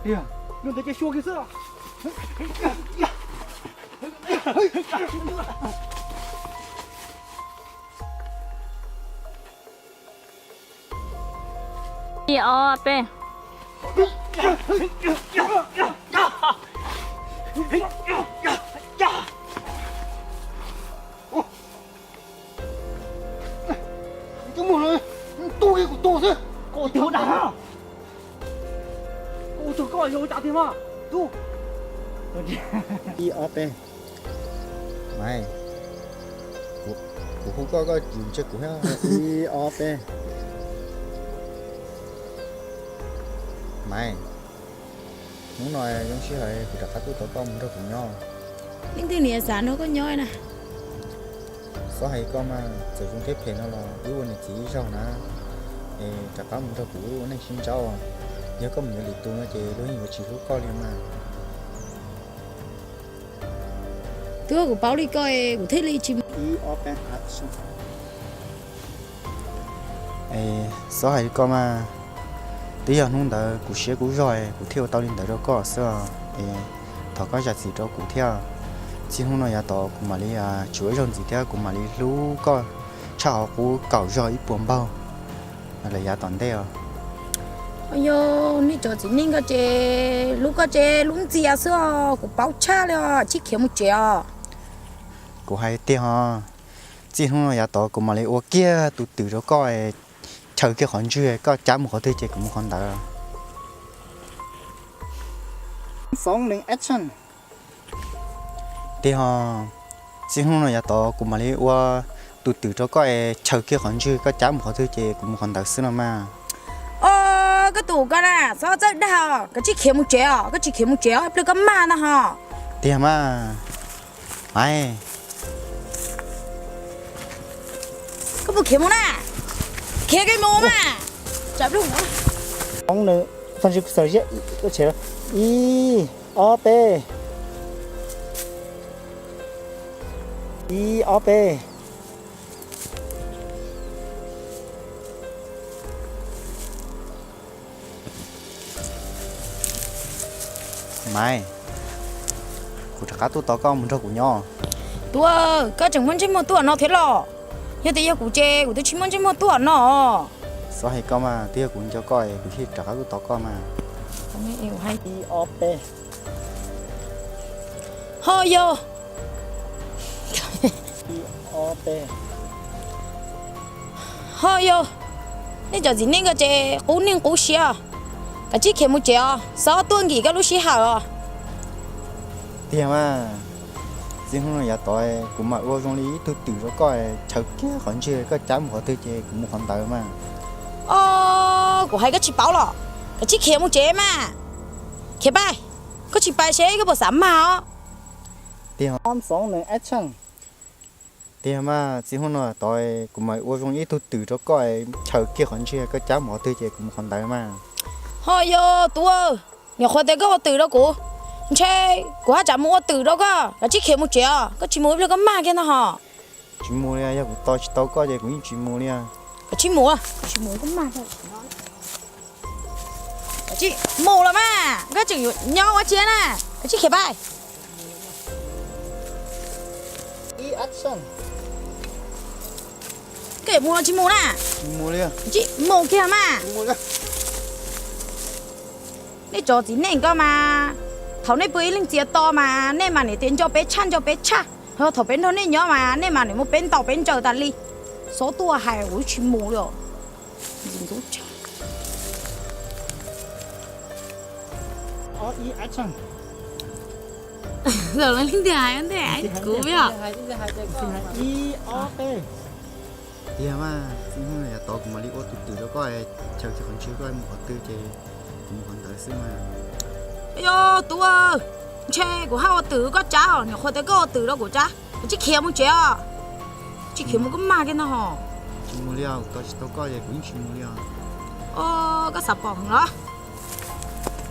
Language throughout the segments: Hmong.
Tiag, yog ntawd ces xyuas kiag xwb. Ib ob peb. Cov muag no, tu kiag kuv tus xwb. Koj ua twg ua dag na? Koj ua twg koj yog ua cas tiag mas? Tub. Ib ob peb. Maiv, kuv hu koj, koj tsis ntsia kuv thiab. Ib ob peb. Maiv, hnub no zoo sij hawm kuv rov qab tuaj tos koj mus nrog kuv nyob. Leej twg niaj xav nrog koj nyob na? Txhob hais koj mas, txawm zoo thiab phem no los wb ua niam txiv ib zaug na, es rov qab mus nrog kuv wb ua neej sib ntsaub. Yog koj mus yuav lwm tus no ces luag yeej yuav tsis hlub koj li mas. Twb kuv paub li koj, kuv thiaj li tsis. Ib ob peb. Es txhob hais li koj mas, twb yog hnub ntawd kuv siab kuv zog kuv thiaj ua tau li ntawd rau koj xwb os. Es thov koj zam txim rau kuv thiab. Txij hnub no yav tom kuv mam li tsis ua ib zaug ntxiv thiab, kuv mam li hlub koj tshaj qhov qub kaum zaug ib puas npaug lawm yav tom ntej os. Yog nej cov txiv neej ko ces hlub koj ces hlub ntxias xwb os, kuv paub tshaj li os, tsis khiav mus tsev os. Kuv hais tiag os, txij hnub no yav tod kuv mam li ua kiag tus twm rau koj, chaws kiag qhov ntswg, koj cab mus qhov twg ces kuv mus qhov ntawd. Tiag os, txij hnub no yav tod kuv mam li ua tus twm rau koj es chaws kiag qhov ntswg, koj cab mus qhov twg ces kuv mus qhov ntawd xwb no mas. Os, koj tus koj na, txhob txawj dag os, koj tsis khiav mus tsev os, koj tsis khiav mus tsev os, ib pliag koj mag ntag hos. Tiag mas. Maiv, koj puas khiav mus na? Khiav kiag mus mas. Ib ob peb. Ib ob peb. Maiv, kuv rov qab tuaj tos koj mus nrog kuv nyob. Tub, koj tseem muaj ntsej muag tuaj no thiab los? Yog tias yog kuv ces kuv twb tsis muaj ntsej muag tuaj no. Txhob hais koj mas, twb yog kuv nco koj es kuv thiaj rov qab tuaj tos koj mas. Ib ob peb. Ho yog. Ib ob peb. Ho yog, nej cov txiv neej ko ces qub neej qub siab, kav tsij khiav mus tsev os, txhob tuaj nkim koj lub sij hawm os. Tiag mas, txij hnub no yav tod kuv mam ua zoo li ib tug twm rau koj, chaws kiag qhov ntswg koj cab mus qhov twg ces kuv mus qhov ntawd mas. Os, kuv hais koj tsis paub los? Kav tsij khiav mus tsev mas. Khiav pais, koj tsis pais seb koj puas xav mag os. Tiag, tiag mas, txij hnub no tod kuv mam ua zoo ib tug twm rau koj, chaws kiag qhov ntswg koj cab mus qhov twg ces kuv mus qhov ntawd mas. Ho yog tub, nyuam qhuav tias koj ua twm rau kuv, ntshe kuv haj tseem mus ua twm rau koj. Kav tsij khiav mus tsev os, koj tsis mus ib pliag koj mag kiag ntag hos. Tsis mus li, yog kuv tos tsis tau koj ces kuv yeej tsis mus li. Kav tsij mus, tsis mus koj mag. Kav tsij mus los mas, koj tseem yuav nyob ua ciav na, kav tsij khiav pais. Koj yuav mus los tsis mus na? Kav tsij mus kiag mas. Nej cov txiv neej ko mas, thaum nej pw ib leeg txias to mas nej mas niam tias nco peb tshaj nco peb tshaj, ho thaum peb nrog nej nyob mas nej mas niam muab peb ntaus peb ntsaws tas li. Txhob tuaj hais, kuv tsis mus li os. Leej twg hais ntej hais kuv yog. Tiag mas, txij hnub no yav tod kuv mam li ua tus twm rau koj, chaw kiag qhov ntswg koj mus qhov twg ces kuv mus qhov ntawd xwb mas. Yog tub, ntshe kuv haj ua twm koj tsab os, nyuam qhuav tias koj ua twm rau kuv tsab. Kav tsij khiav mus tsev os. Tsij khiav mus koj mag kiag ntag hos. Tsis mus li os, tos tsis tau koj ces kuv yeej tsis mus li os. Os, koj xav pom heev los?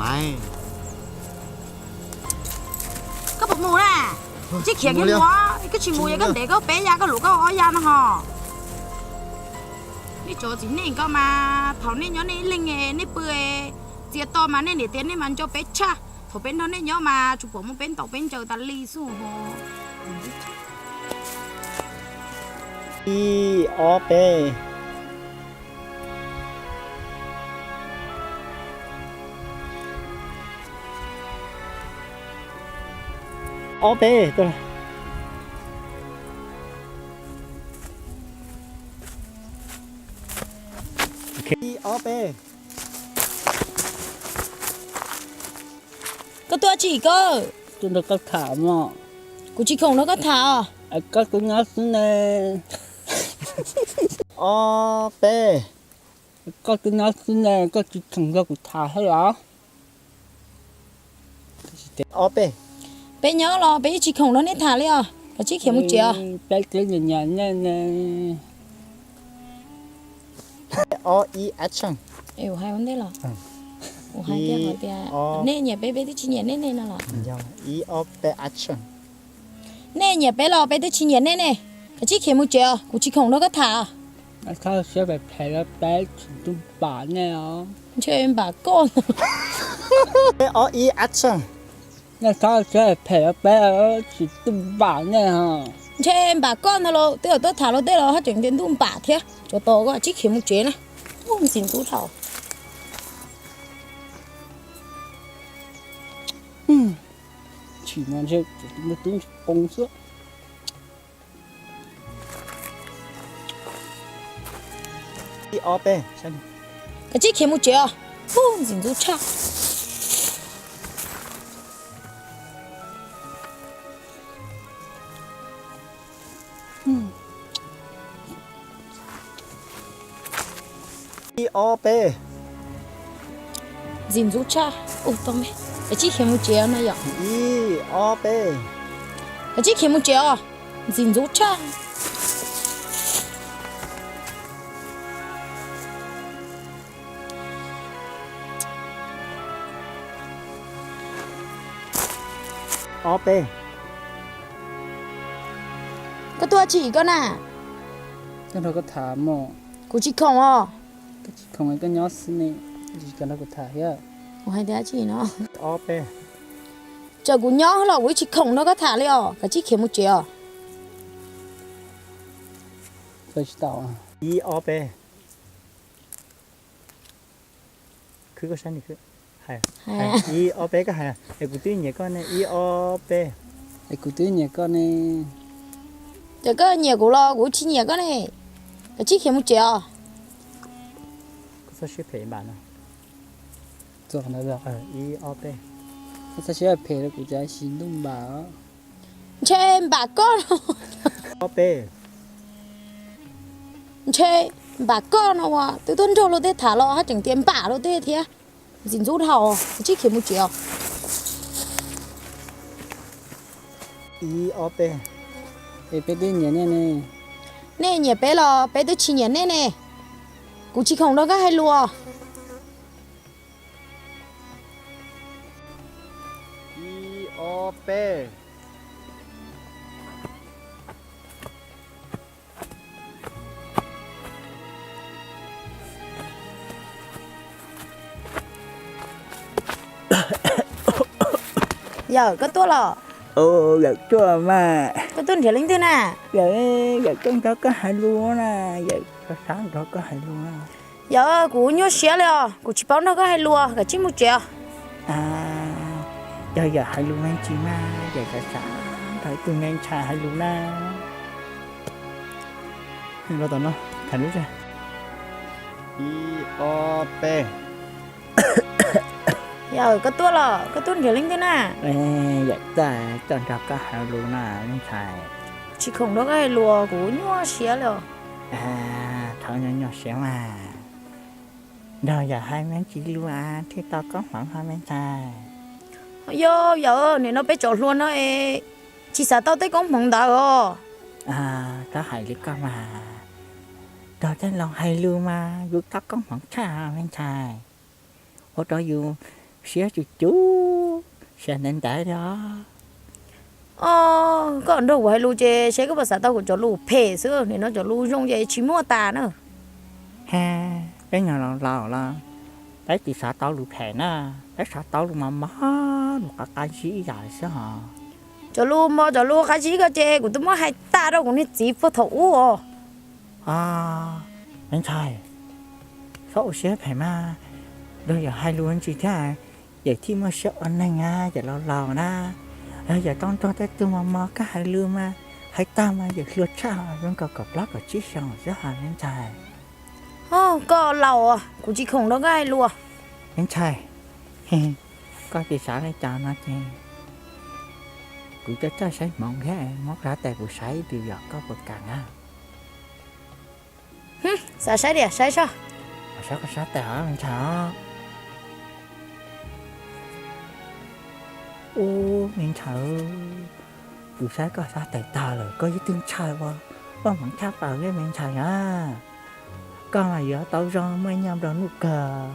Maiv, koj puas mus na? Tsij khiav kiag mus, koj tsis mus yog koj ntev koj peb ya koj luv koj ob ya no hos. Nej cov txiv neej ko mas thaum nej nyob nej ib leeg nej pw, txiv Tias to mas nej niam tias nej mas nco peb tshaj, thaum peb nrog nej nyob mas tsuas pom muaj peb ntaus peb ncaws tas li xwb ho. Ib ob peb. Ob peb tuaj. Ib ob peb. Koj tuaj tsis koj? Tuaj nrog koj tham mog. Kuv tsis khoom nrog koj tham os. Koj twb nyob xwb ne. Ob peb. Koj twb nyob xwb ne, koj tsis khoom nrog kuv tham thiab los? Ob peb. Peb nyob los peb yeej tsis khoom nrog nej tham li os, kav tsij khiav mus tsev os. Peb twb nyiam nyiam nej ne. Ob ib action. Hais ua ntej los, hais tias nej nyiam peb, peb twb tsis nyiam nej ne no los? Ib ob peb action. Nej nyiam peb los peb twb tsis nyiam nej ne, kav tsij khiav mus tsev os, kuv tsis khoom nrog koj tham. Txhob siab phem phem, peb tsis tu npam nej os. Ntshe npam koj. Peb ob ib action. Nej txhob siab phem phem, peb tsis tu npam nej os. Ntshe npam koj ntag los twb tuaj tham los tej los haj tseem ntias ntuj npam thiab. Tsuas tos koj tsib khiav mus tsev na. Ntxim ntxub dhau. Tsis no ntshe muaj tub poob xwb. Ib ob peb, kav tsib khiav mus tsev os. Hu, ntxim ntxub tshaj. Ib ob peb. Ntxim ntxub tshaj. Ua tau me, kav tsib khiav mus tsev no yom. Ib ob peb. Kav tsib khiav mus tsev os. Ntxim ntxub tshaj. Ob peb. Koj tuaj tsis koj na? Tuaj nrog koj tham mog. Kuv tsis khoom os. Koj tsis khoom koj nyob xwb ne, tsis kam nrog kuv tham thiab. Kuv hais tias tsis no. Ob peb. Txawm kuv nyob los kuv tsis khoom nrog koj tham li os, kav tsib khiav mus tsev os. Ib ob peb. Khwb koj sab ni khwb. Ib ob peb koj hais, es kuv twb nyiam koj ne, ib ob peb. Es kuv twb nyiam koj ne. Ces koj nyiam kuv los kuv tsis nyiam koj ne. Kav tsib khiav mus tsev os. Koj txhob siab phem npam no. Ib ob peb. Koj txhob siab phem los kuv tsis ntuj npam. Ntshe npam koj no. Ob peb. Ntshe npam koj no uas twb tuaj nrog luag tej tham los haj tseem tias npam luag tej thiab. Ntxim ntxub dhau, tsib khiav mus tsev os. Ib ob peb. Es peb twb nyiam nej ne. Nej nyiam peb los peb twb tsis nyiam nej ne. Kuv tsis khoom nrog koj hais lus. Ib ob peb. Yawm, koj tuaj los? Yawm tuaj mas. Koj tuaj nrhiav leej twg na? Yawm, yawm tuaj nrog koj hais lus na, yawm xav nrog koj hais lus na. Yawm, kuv nyuaj siab li os, kuv tsis paub nrog koj hais lus, kav tsij mus tsev os. Yog yawm hais lus me ntsis mas, yawm xav nrog tus me ntxhais hais lus na. Los tom no, tham lub tsev. Ib ob peb. Yawm, koj tuaj los? Koj tuaj nrhiav leej twg na? Yawm tuaj, tuaj nrog koj hais lus na me ntxhais. Tsis khoom nrog koj hais lus, kuv nyuaj siab li os. Thaum nyuaj nyuaj siab mas nrog yawm hais me ntsis lus thiaj tau koob hmoov ho me ntxhais. Yog yawm, nim no peb cov hluas no es tsis xav tau tej koob hmoov ntawd os. Koj hais li koj mas, nrog tej laus hais lus mas yus tau koob hmoov tshaj me ntxhais. Ua rau yus siab tsum tsum, siab ntev ntev li os. Koj nrog kuv hais lus ces seb koj puas xav tau kuv cov lus phem xwb, nim no cov lus zoo ces tsis muaj tas na. Peb nyuag laus laus los Peb tsis xav tau lus phem na, peb xav tau lus mos mos, lus qab qab zib ib yam xwb hos. Cov lus mos cov lus qab zib ko ces kuv twb muab hais tag rau kuv niag txiv puag thaum ub os. Me ntxhais, txhob ua siab phem mas, luag yawm hais lus ntsis thiab, yawm thiaj muaj siab ua neeg na, yawm laus laus na. Yog yawm tau nrog tej tug mos mos koj hais lus mas, hais tag mas yawm hluas tshaj, zoo nkaus kaum plaub kaum tsib xyoos xwb hos me ntxhais. Koj laus, kuv tsis khoom rau koj hais lus. Me ntxhais, koj tsis xav li cas no ces kuv coj coj saib hmoov thiab, muab koj sab tes kuv saib ib tus yom, koj puas kam na? Xav saib diam, saib soj. Saib koj sab tes os me ntxhais os. Ub, me ntxhais, kuv saib koj sab tes tag lawm, koj yog ib tug ntxhais uas muaj hmoov tshaj plaws li me ntxhais na. Koj mas yuav tau zoo muaj nyiaj nplua nuj kawg.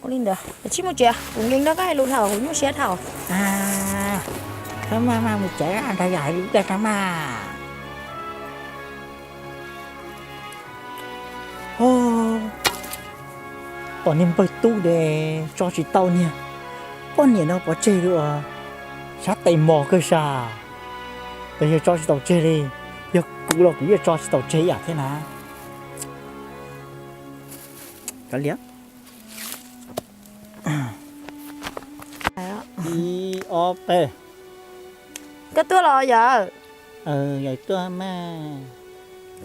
Ua li ntawd, koj tsij mus tsev, kuv nkees rau koj hais lus dhau, kuv nyuaj siab dhau. Koj maj maj mus tsev, nrog yawm hais lus koj tso mas. Pom niag npawg tub de, tso tsis tau niag poj niam no pov tseg li uas sab tes mos kawg sas. Tes yog tso tsis tau tseg li, yog kuv los kuv yeej tso tsis tau tseg ib yam thiab na. Kav liam. Ib ob peb. Koj tuaj los yawm? Yawm tuaj mas.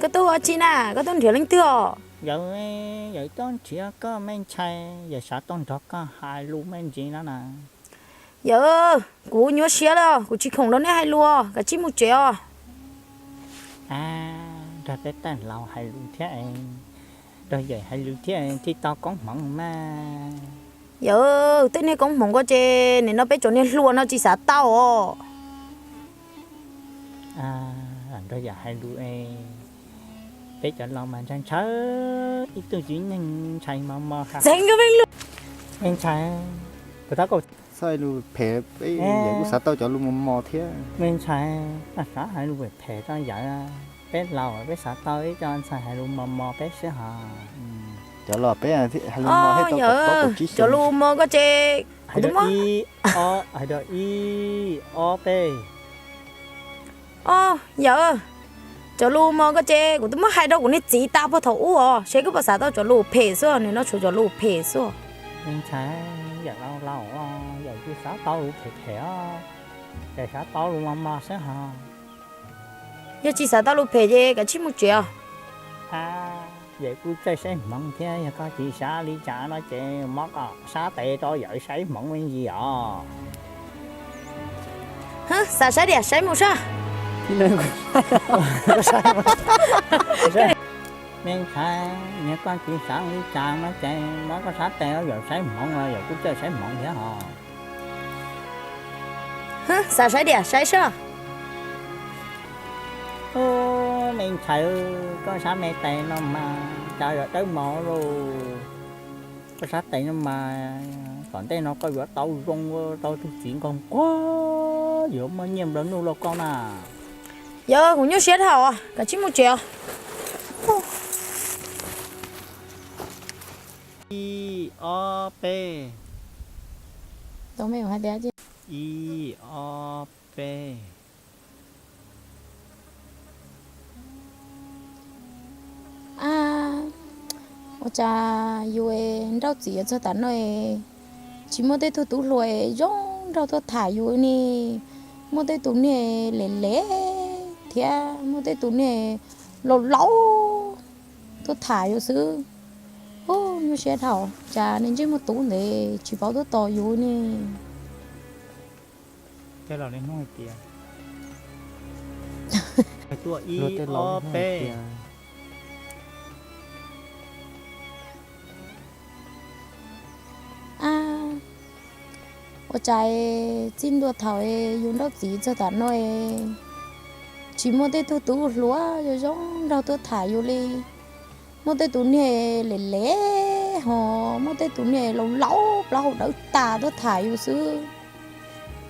Koj tuaj ua tsi na, koj tuaj nrhiav leej twg os? Yawm, yawm tuaj nrhiav koj me ntxhais, yawm xav tuaj nrog koj hais lus me ntsis no na. Yawm, kuv nyuaj siab lawm, kuv tsis khoom rau nej hais lus, kav tsij mus tsev os. Nrog peb tej laus hais lus thiab, nrog yawm hais lus thiab thiaj tau koob hmoov mas. Yawm, tej niag koob hmoov ko ces nim no peb cov niag hluas no tsis xav tau os. Nrog yawm hais lus, peb cov laus mas ntshaw ntshaw ib tug txiv neej ntxhais mos mos. Me ntxhais, kuv tab kuv txhob lus phem, yawm kuj xav tau cov lus mos mos thiab. Me ntxhais, koj xav hais lus phem rau yawm, peb laus peb xav tau ib co ntxhais hais lus mos mos peb sib hos. Cov laus peb hais lus mos thiab tau kaum plaub kaum tsib xyoos. Cov lus mos ko ces kuv twb muab, hais rau ib ob peb. Os yawm, cov lus mos ko ces kuv twb muab hais rau kuv niag txiv tas puag thaum ub os, seb koj puas xav tau cov lus phem xwb, nim no tshuav cov lus phem xwb. Me ntxhais, yawm laus laus, yawm tsis xav tau lus phem phem os, yawm xav tau lus mos mos xwb hos. Yog tsis xav tau lus phem ces kav tsij mus tsev os. Yawm kuj txawj saib hmoov thiab, yog koj tsis xav li cas no ces muab koj sab tes rau yawm saib hmoov me ntsis os. Xav saib diam saib mus soj. Me ntxhais, yog koj tsis xav li cas no ces muab koj sab tes rau yawm saib hmoov los yawm kuj txawj saib hmoov thiab hos. Xav saib diam saib soj. Ub, me ntxhais, koj sab me tes no mas cas yuav dawb mos lauj. Koj sab tes no mas tom ntej no koj yuav tau zoo, tau tug txiv nkaus nquag, yuav muaj nyiaj nplua nuj rau koj na. Yawm, kuv nyuaj siab dhau, kav tsij mus tsev os. Ib ob peb. Ib ob peb. Ab, ua cas yus nrauj txiv txog tam no tsis muaj tej tug tub hluas zoo nraug tuaj tham yus ne? Muaj tej tus niag lem lem thiab muaj tej tus niag laus laus tuaj tham yus xwb. Ub, nyuaj siab dhau, cas niag ntsej muag tub ntev tsis paub tuaj tos yus ne. Tej laus niaj hnub hais tias, tuaj ib ob peb. Ab, ua cas txij ntua thaum yus nrauj txiv txog tam no tsis muaj tej tug tub hluas zoo zoo nraug tuaj tham yus li. Muaj tej tus niag lem lem ho muaj tej tus niag laus laus plaub hau dawb tas tuaj tham yus xwb.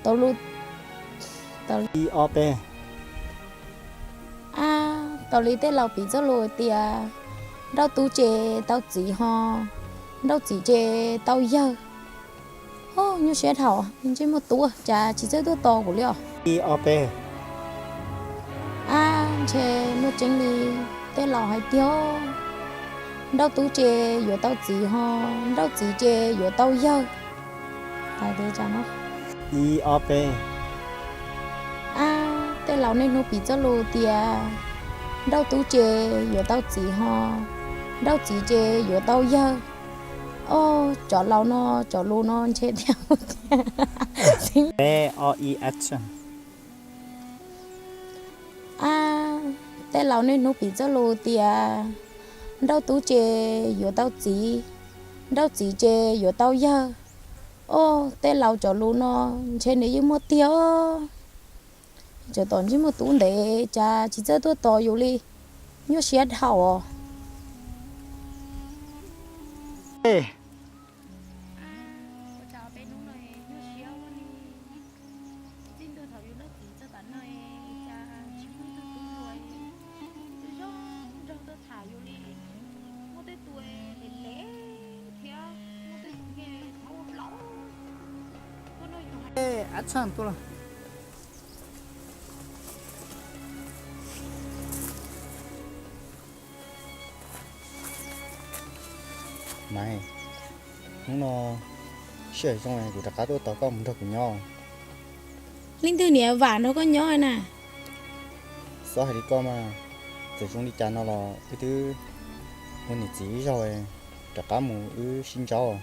Tau lus, tau li, ib ob peb. Ab, tau li tej laus piv txoj lus hais tias nrauj tub ces tau txiv ho, Nrauj txiv ces tau yawg. Nyuaj siab dhau, ntsej muag tub cas tsis txawj tuaj tos kuv li os. Ib ob peb. Ab, ntshe muaj tseeb li tej laus hais tiag, nrauj tub ces yuav tau txiv ho nrauj txiv ces yuav tau yawg. Ib ob peb. Ab, tej laus niaj hnub piv txoj lus tias nrauj tub ces yuav tau txiv ho nrauj txiv ces yuav tau yawg. Os, cov laus no cov lus no ntshe tiag tiag. Peb ob ib action. Ab, tej laus niaj hnub piv txoj lus tias nrauj tub ces yuav tau txiv, nrauj txiv ces yuav tau yawg. Os, tej laus cov lus no ntshe nws yeej muaj tiag. Tsam tom ntsej muag tub ntev cas tsis txawj tuaj tos yus li, nyuaj siab dhau os. Maiv, hnub no sij hawm zoo kuv rov qab tuaj tos koj mus nrog kuv nyob. Leej twg niam vam nrog koj nyob na? Xob hais li koj mas, txawm zoo li cas no los wb twb ua niam txiv ib zaug, rov qab mus wb sib ntsaub.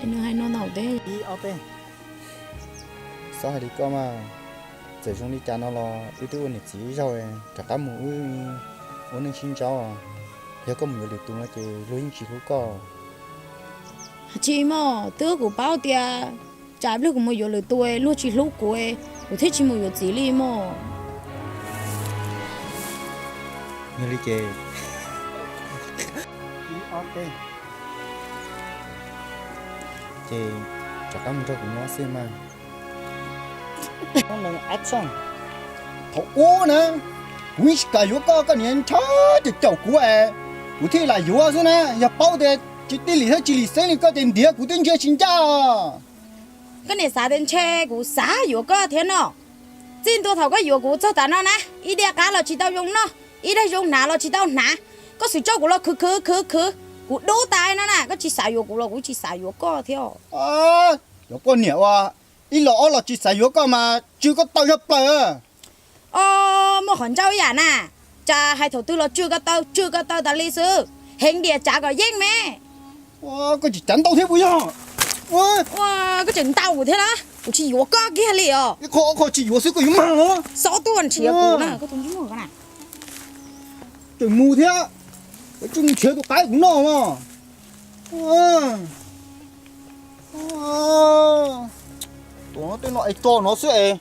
Nws hais no ntau thiab. Ib ob peb. Xob hais li koj mas, txawm zoo li cas no los wb twb ua niam txiv ib zaug, rov qab mus wb ua neej sib ntsaub. Yog koj mus yuav lwm tus no ces luag yeej tsis hlub koj. Tsis mog, twb kuv paub tias tsam pliag kuv mus yuav lwm tus luag tsis hlub kuv, kuv thiaj tsis mus yuav txiv li mog. Yog li ces, ces rov qab mus nrog kuv nyob xwb mas. Thaum ub na, kuv yeej tsis kam yuav koj, koj niaj hnub caum caum kuv es kuv thiaj lam yuav xwb na. Yog paub tias tsis tij lim thiab tsis lim xeeb li koj ces ntiav kuv twb ntsia tsis ncaj. Koj niam xav tias ntshe kuv xav yuav koj thiab no. Txij ntua thaum koj yuav kuv txog tav no na, ib diav qab los tsis tau zoo noj, ib daig zoo hnav los tsis tau hnav. Koj xub tso kuv los khwv khwv khwv khwv, kuv dub tas no na. Koj tsis xav yuav kuv los kuv tsis xav yuav koj thiab. Cov poj niam uas ib los ob los tsis xav yuav koj mas tsw koj taw zog plaws. Os, muaj qhov ncauj ib yam na, cas hais thaum twg los tsw koj taw, tsw koj taw tas li xwb. Heev diam, tsav kom yeej me. Koj tseem cav ntau thiab puas yog? Koj tseem ntaus kuv thiab na, kuv tsis yuav koj kiag li os. Ib qho ob qho tsis yuav xwb koj yuav mag los? Xob tuaj nrhiav kuv na, koj tus ntsej muag na. Tseem mus thiab, koj tseem mus nrhiav tus qaib kuv noj mas. Tus no tej no es tso no xwb es,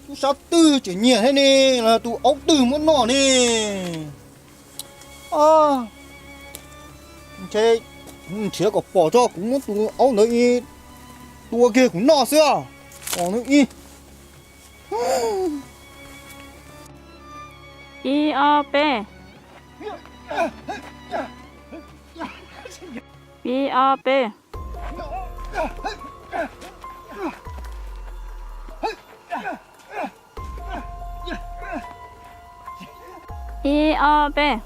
tus sab twg tseem nyiam thiab ne, los tus aub twg muab noj ne. Ntshe nrhiav kom pom tso, kuv muab tus aub ntawd tua kiag kuv noj xwb os. Pom no ib. Ib ob peb. Ib ob peb. Ib ob peb.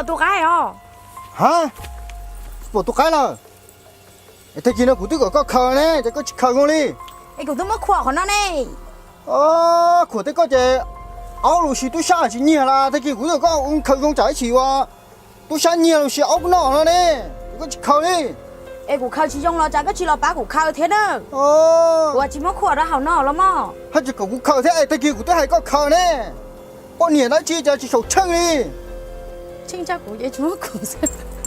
Tus qaib os. Ha, tsis pom tus qaib lawm. Tag kis no kuv twb kom koj khaws ne, ces koj tsis khaws zoo li. Es kuv twb muab khuam qhov no ne. Khuam tej koj ces aub los sis tub sab tsis nyiag las, tag kis kuv twb kom koj khaws zoo tsam ib chim uas tub sab nyiag los sis aub noj no ne, ces koj tsis khaws li. Es kuv khaws tsis zoo los tsam koj tsis los pab kuv khaws thiab na. Kuv tsis muab khuam rau hauv no los mog. Haj tsis kom kuv khaws thiab, tag kis kuv twb hais koj khaws ne. Poj niam dab tsi cas tsis xyaum tsheej li. Tsheej tshaj kuv ces tsis muab khuam xwb.